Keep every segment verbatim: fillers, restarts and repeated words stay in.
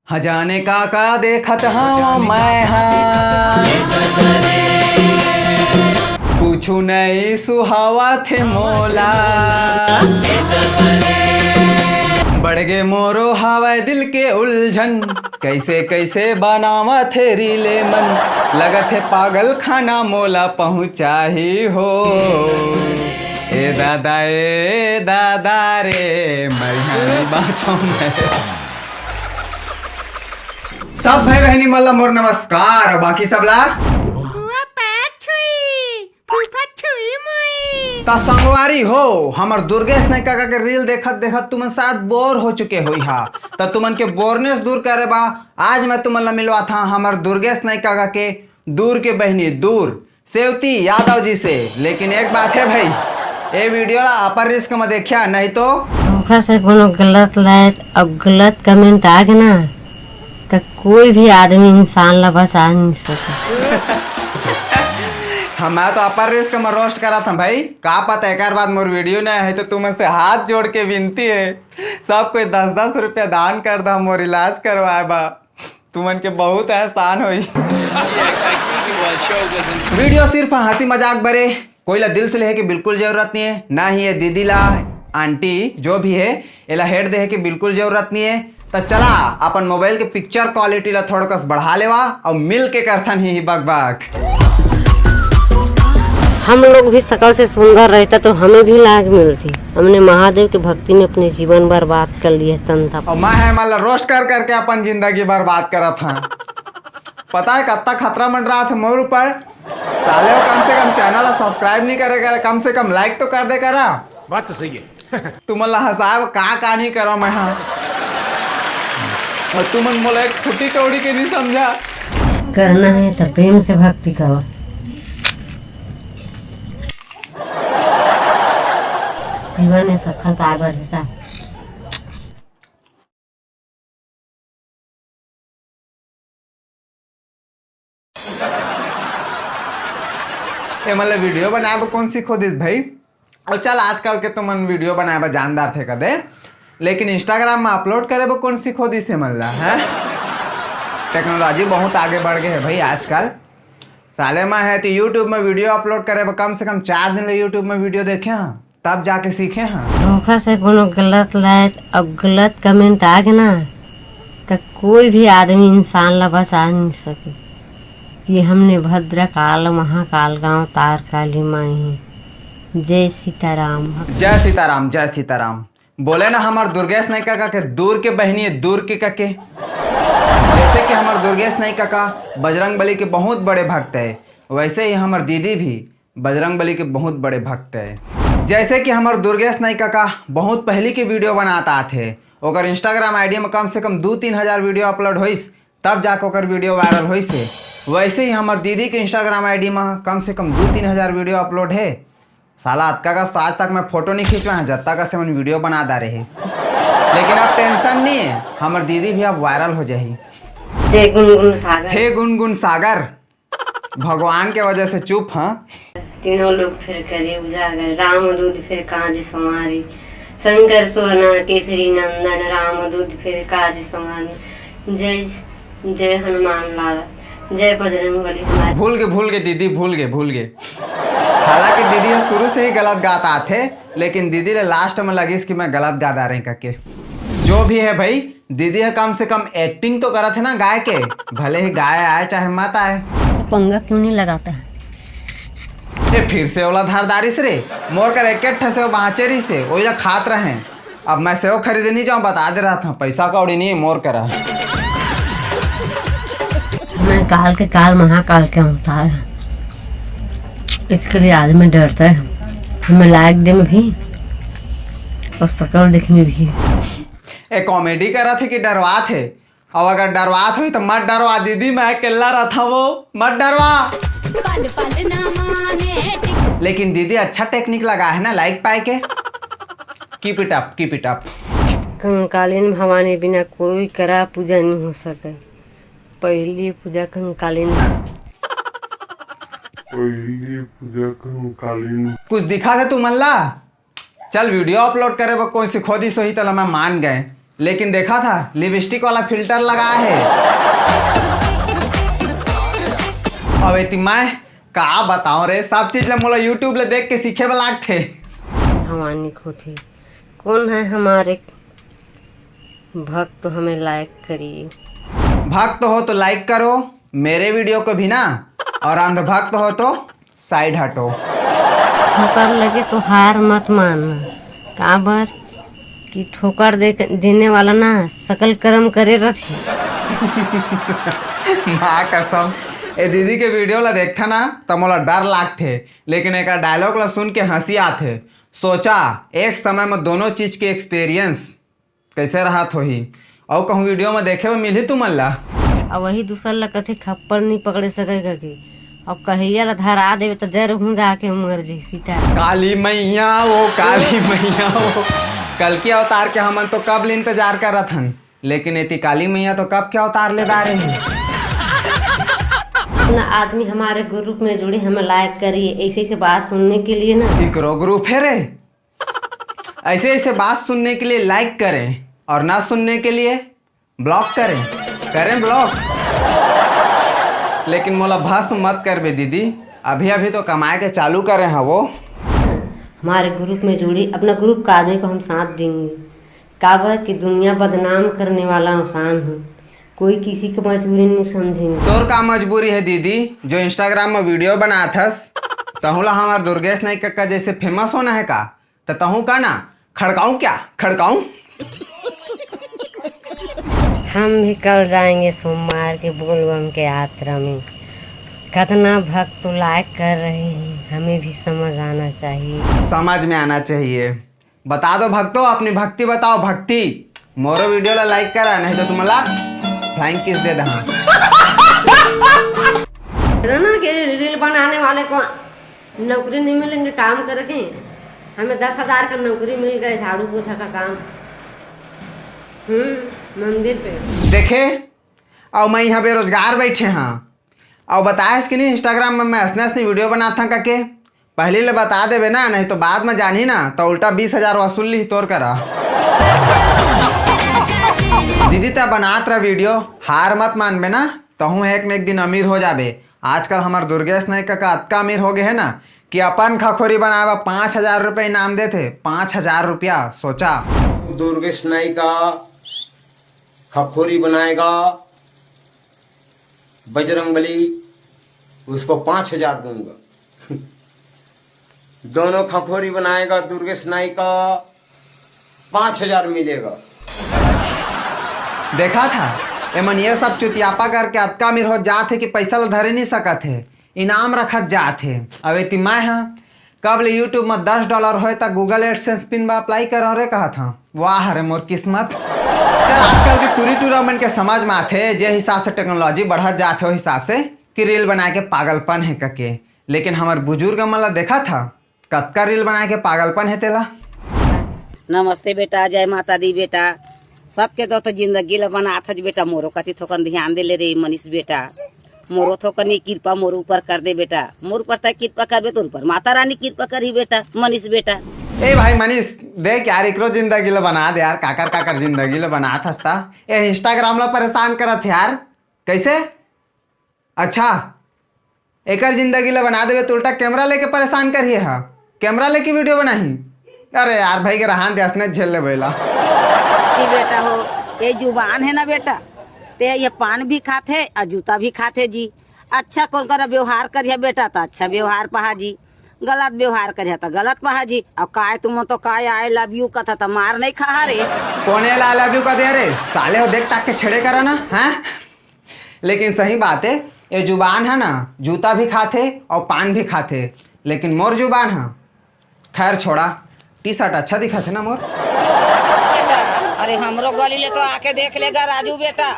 हजाने का का देखत हव मैं हा, कुछु नइ सुहावत हे मोला। बढ़ गे मोरो हवय दिल के उलझन, कइसे कइसे बनावत हे रीले मन। लगत हे पागल खाना मोला पहुँचाही हो। ए दादा, ए दादा रे, मैं हा नइ बाँचों मैं। सब भाई बहिनी मन ला मोर नमस्कार, अउ बाकी सब ला फुआ पैर छुई, फूफा छुई मुई। त संगवारी हो, हमर दुर्गेश नाई काका के रील देखत देखत तुमन शायद बोर हो चुके होई हा। त तुमन के बोरनेस दूर करे बा आज मैं तुमन ला मिलवात हा हमर दुर्गेश नाई काका के दूर के बहिनी दूर सेवती यादव जी से। लेकिन एक बात हे भाई, ए वीडियो ला अपर रिस्क में देखिया, नहीं तो धोखा से कोनो गलत लायक अउ गलत कमेंट आ गे ना, त कोई भी आदमी इंसान ला बचा नहीं सके। हम तो अपर रिस्क में रोस्ट करत हम भाई, का पता एकर बाद मोर वीडियो नहीं है तो तुमन से हाथ जोड़ के विनती है, सब कोई दस दस रुपया दान कर दा, मोर इलाज करवाए बा। तुमन के बहुत एहसान होई। वीडियो सिर्फ हंसी मजाक बरे, कोई ला दिल से लेहे के बिल्कुल जरूरत नहीं है, ना ही ये दीदी ला, आंटी जो भी है, एला हेड देहे के बिल्कुल जरूरत नहीं है। त चला अपन मोबाइल के पिक्चर क्वालिटी ला थोड़ा कस बढ़ा लेवा अउ मिल के करथन ही, ही बकबक। हम लोग भी शकल से सुंदर रहता तो हमें भी लाज मिलती। हमने महादेव की भक्ति में अपने जीवन बर्बाद कर लिए तन था। अउ मैं हे मन ला रोस्ट कर करके अपन जिंदगी बर्बाद करत हा। पता है कत्ता खतरा मंडरात हे मोर ऊपर। साले हो, कम से कम चैनल ला सब्सक्राइब नहीं करे करे, कम से कम लाइक तो कर दे करा। बात तो सही है। तुमन ला हंसाए बर का का नहीं करा मैं हा। अउ तुमन मोला एक फुटी कौड़ी के नहीं समझा। करना है तो प्रेम से भक्ति करो। जीवन में सफलता आए बर रहता। ए मन ला वीडियो बनाए बर कौन सिखो दिस भाई? अउ चल, आजकल के तो मन वीडियो बनाए बर जानदार थे कदे, लेकिन इंस्टाग्राम में अपलोड करे बर कौन सिखो दिस ए मन ला, हैं? टेक्नोलॉजी बहुत आगे बढ़ गए है भाई आजकल। साले मैं है तो यूट्यूब में वीडियो अपलोड करे बर कम से कम चार दिन ले यूट्यूब में वीडियो देखे हाँ, तब जाके सीखे हाँ। धोखा से कोनो गलत लायक अउ गलत कमेंट आ गे ना, त कोई भी आदमी इंसान ला बचा नहीं सके। ये हमने भद्रकाल महाकाल गांव तार काली माई है। जय सीताराम। जय सीताराम, जय सीताराम। बोले ना हमर दुर्गेश नाई काका के दूर के बहिनी है, दूर के कके। जैसे कि हमर दुर्गेश नाई काका बजरंग बली के बहुत बड़े भक्त है, वैसे ही हमर दीदी भी बजरंग बली के बहुत बड़े भक्त है। जैसे कि हमर दुर्गेश नाई काका बहुत पहली के वीडियो बनात आत हे, ओकर इंस्टाग्राम आईडी में कम से कम दू तीन हजार वीडियो अपलोड होइस, तब जाके ओकर वीडियो वायरल होइस हे। वैसे ही हमर दीदी के इंस्टाग्राम आईडी में कम से कम दू तीन हजार वीडियो अपलोड हे। साला अतका कस तो आज तक मैं फोटो नहीं खिंचवा है, जत्ता कस से मन वीडियो बना डारे हे। लेकिन अब टेंशन नहीं है, हमर दीदी भी अब वायरल हो जाही। हे गुनगुन सागर। हे गुनगुन सागर, भगवान के वजह से चुप हाँ। तीनों लोग फिर करे उजागर, राम दूध फिर काज संवारी, शंकर सोना केसरी नंदन, राम दूध फिर काज संवारी। जय, जय हनुमान लाल, जय बजरंग बली हमारे। भूल गे, भूल गे दीदी, भूल गे, भूल गे। हालांकि दीदी ह शुरू से ही गलत गात आथे, लेकिन दीदी ले लास्ट में लगिस कि मैं गलत गा डारे कके। जो भी है भाई, दीदी ह कम से कम एक्टिंग तो करत हे ना गाय के, भले ही गाय आए चाहे मत आए। तो पंगा क्यों नहीं लगाता है? ए, फिर से ओला धर डारिस रे। मोर कर एक ठे सेव बाँचे रहिस हे, ओइला खात रहे। अब मैं सेव खरीदे नहीं जाऊँ, बता दे रहा था, पैसा कौड़ी नहीं है मोर करा। मैं काल के काल महाकाल के अवतार है, इसके लिए आदमी डरता है। हमें लायक दे में भी और शकल देखे में भी। ए, कॉमेडी करत हे कि डरवात हे? अब अगर डरवात होई तो मत डरवा दीदी, मैं अकेला रहता वो, मत डरवा। पल पल ना माने टिक। लेकिन दीदी अच्छा टेक्निक लगा है ना लाइक पाए के। Keep it up, keep it up। Kankalin Bhavani बिना कोई करा पूजा नहीं हो सके। पहली पूजा कंकालीन। पहली पूजा कंकालीन। कुछ दिखा दे तू मन ला। चल, वीडियो अपलोड करे बर कोई सिखो दिस होही, तला मैं मान गए। लेकिन देखा था, लिपस्टिक वाला फिल्टर लगा है। अब एती मैं का बताऊं रे, सब चीज ला मोला YouTube ले देख के सीखे बर लागथे। भवानी खोथे, कौन है हमारे भक्त, हमें लाइक करिए। भक्त हो तो लाइक करो मेरे वीडियो को भी ना, और अंधभक्त हो तो साइड हटो। ठोकर लगे तो हार मत मानना, काबर कि ठोकर दे, देने वाला ना सकल कर्म करे रथे। माँ कसम, ए दीदी के वीडियो ला देखथा ना, त मोला डर लागथे, लेकिन एकर डायलॉग ला सुन के हंसी आथे। सोचा, एक समय में दोनों चीज के एक्सपीरियंस कैसे रहत होही? अउ कहूँ वीडियो में देखे बर मिलही तुमन ला? अब वही दूसर ला कथे खप्पर नहीं पकड़े सके करके, अब कहिया ला धरा देवे त जर हूँ जाके मर जी सीता। काली मैया वो, काली मैया वो, कल्कि अवतार के हमन तो कब ले इंतजार करत हन, लेकिन एती काली मैया तो कब के अवतार ले डारे हे। अपना आदमी हमारे ग्रुप में जुड़े, हमें लाइक करिए, ऐसे ऐसे बात सुनने के लिए ना। इकरो ग्रुप है रे। ऐसे ऐसे बात सुनने के लिए लाइक करें और ना सुनने के लिए ब्लॉक करें। करें ब्लॉक। लेकिन मोला भस्म मत करबे दीदी, अभी अभी तो कमाए के चालू करे हैं वो। हमारे ग्रुप में जुड़ी, अपना ग्रुप का आदमी को हम साथ देंगे, काबर कि दुनिया बदनाम करने वाला इंसान हूँ, कोई किसी की मजबूरी नहीं समझेंगे। तोर का मजबूरी है दीदी, जो इंस्टाग्राम में वीडियो बनात हस? तहूँ ला हमार दुर्गेश नाई कक्का जैसे फेमस होना है का? त तहूँ का ना खड़काऊं क्या? खड़काऊं? हम भी कल जाएंगे सोमवार के बोलबम के यात्रा में। कितना भक्त लाइक कर रहे हैं, हमें भी समझ आना चाहिए। समझ में आना चाहिए। बता दो भक्तों, अपनी भक्ति बताओ, भक्ति। मोरो वीडियो ला लाइक करा, नहीं तो तुमला फ्लाइंग किस दे दहा। ना के रील बनाने वाले को नौकरी नहीं मिलेंगे काम करके। हमें दस हजार का नौकरी मिल गए, झाड़ू पोछा का काम। हम्म, मंदिर पे। देखे, अउ मैं यहाँ बेरोजगार बैठे हाँ। अउ बताएस कि नहीं, इंस्टाग्राम में मैं असने असने वीडियो बनात हाँ कके। पहले ले बता देबे ना, नहीं तो बाद में जानही ना तो उल्टा बीस हजार वसूल ली तोर करा। दीदी, त बनात रह वीडियो, हार मत मानबे ना, तहूँ एक न एक दिन अमीर हो जाबे। आजकल हमर दुर्गेश नाई कका अतका अमीर हो गए है ना कि अपन खखोरी बनाए बर पाँच हजार रुपया इनाम देथे। पाँच हजार रुपया, सोचा। दुर्गेश नाई का खखोरी बनाएगा बजरंग बली, उसको पाँच हजार दूंगा। दोनों खखोरी बनाएगा दुर्गेश नाई का, पाँच हजार मिलेगा। देखा था, एमन ये सब चुतियापा करके अतका अमीर हो जात हे कि पैसा ला धरे नहीं सकत हे, इनाम रखत जात हे। अब एती मैं हा कब ले YouTube में दस डॉलर होए त Google AdSense पिन में अप्लाई करो रे कहत हूँ। वाह रे मोर किस्मत। चल, आजकल के टूरी टूरा मन के समझ में आथे, जे हिसाब से टेक्नोलॉजी बढ़त जात हे, ओ हिसाब से कि रील बनाए के पागलपन हे कके। लेकिन हमर बुजुर्ग मन ला देखा था, कतका रील बनाए के पागलपन हे तेला। नमस्ते बेटा, जय माता दी बेटा। सबके तो, तो जिंदगी ला बनात हस बेटा, मोरो कति थोकन ध्यान दे ले रे मनीष बेटा। मोरो थोकन ये कृपा मोर ऊपर कर दे बेटा। मोर ऊपर तय कृपा करबे तो ऊपर माता रानी कृपा करही बेटा, मनीष बेटा। ए भाई मनीष, देख यार, एकरो जिंदगी ला बना दे यार, काकर काकर जिंदगी ला बनात हस ता। ए Instagram ला परेशान करत हे यार, कैसे? अच्छा, एकर जिंदगी ला बना देबे तो उल्टा कैमरा लेके परेशान करही हा, कैमरा लेके वीडियो बनाही। अरे यार, भाई के रहान दे, असने झेल ले बेला। कि बेटा हो, ये जुबान है ना बेटा, ते ये पान भी खाथे और जूता भी खाथे जी। अच्छा कोन करा व्यवहार करिया बेटा, तो अच्छा व्यवहार पहा जी, गलत व्यवहार करिया तो गलत पहा जी। अब काय तुम तो काय I love you कथा तो मार नहीं खा रे। कोने ला I love you का दे रे साले हो, देख ताक के छेड़े करा ना, हैं? लेकिन सही बात है, ये जुबान है ना, जूता भी खाथे और पान भी खाथे, लेकिन मोर जुबान है, खैर छोड़ा, टी शर्ट अच्छा दिखत है ना मोर। अरे हमरो गली ले तो आके देख लेगा राजू बेटा,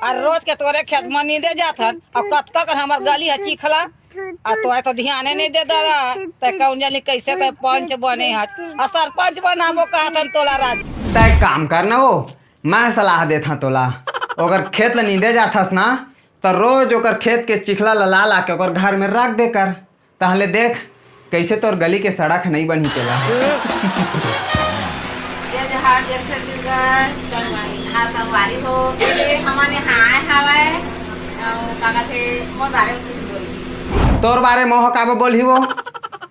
और रोज के तोरे खेत में नींदे जात हन, और कतका कर हमर गली है चिखला, आ तो, तो ध्याने नहीं दे दादा, ते कौन जानी कैसे ते पंच बने हस, आ सरपंच बनाबो कहत हन तोला राज। तै काम कर ना वो, मैं सलाह देत हं तोला, ओकर खेत ल नींदे जाथस ना, त रोज ओकर खेत के चिखला ल ला ला के ओकर घर में रख दे कर। तहले देख, कैसे तोर गली के सड़क नहीं बनही तेला। और जय छत्तीसगढ़, संगवारी, हाँ, संगवारी हो, ये हमन यहाँ आए हवय, अउ का कथे, मोर बारे में कुछ बोल। तोर बारे में हो का बोलही वो?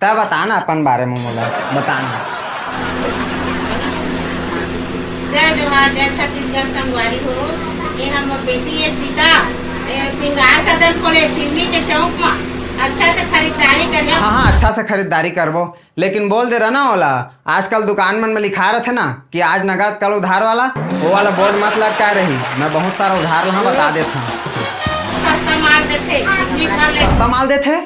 तै बता ना अपन बारे में मोला, बता ना। जय जोहार, जय छत्तीसगढ़, संगवारी हो, ये हमर बेटी है सीता, ये श्रृंगार सदन खोले सिवनी के चौक में, अच्छा से खरीदारी करियो। हाँ, हाँ, अच्छा से खरीदारी करबो। लेकिन बोल दे रहा ना ओला, आजकल दुकान मन में लिखा रथे ना कि आज नगद कल उधार वाला, वो वाला बोर्ड मत लटकाए रही। मैं बहुत सारा उधार लहा, बता देत हूँ। सस्ता माल देथे, सिवनी भर ले। सस्ता माल देथे?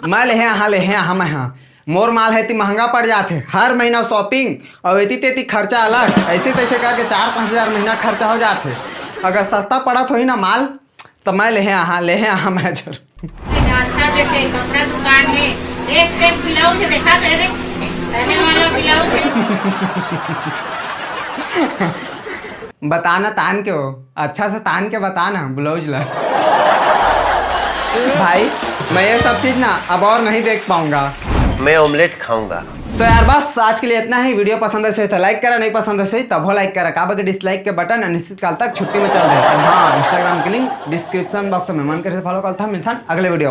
मैं लेहे आहा, लेहे आहा, मैं हाँ। मोर माल है ती महंगा पड़ जाथे, हर महीना शॉपिंग और एती तेती खर्चा अलग, ऐसे तैसे करके चार पाँच हजार महीना खर्चा हो जाथे। अगर सस्ता पड़त होही ना माल, तो मैं लेहे आहा, लेहे आहा मैं जरूर। अच्छा देखे, कपड़ा दुकान में एक से एक ब्लाउज देखा दे रे, पहने वाला ब्लाउज है। बताना तान के हो, अच्छा से तान के बताना ब्लाउज ला। भाई, मैं ये सब चीज ना अब और नहीं देख पाऊंगा। मैं ऑमलेट खाऊंगा। तो यार बस आज के लिए इतना ही। वीडियो पसंद है तो लाइक करा, नहीं पसंद है तब हो लाइक करा, काबर के डिसलाइक के बटन अनिश्चित काल तक छुट्टी में चल रहे। और हाँ, इंस्टाग्राम की लिंक डिस्क्रिप्शन बॉक्स में, मन करे फॉलो करता। मिलता अगले वीडियो में।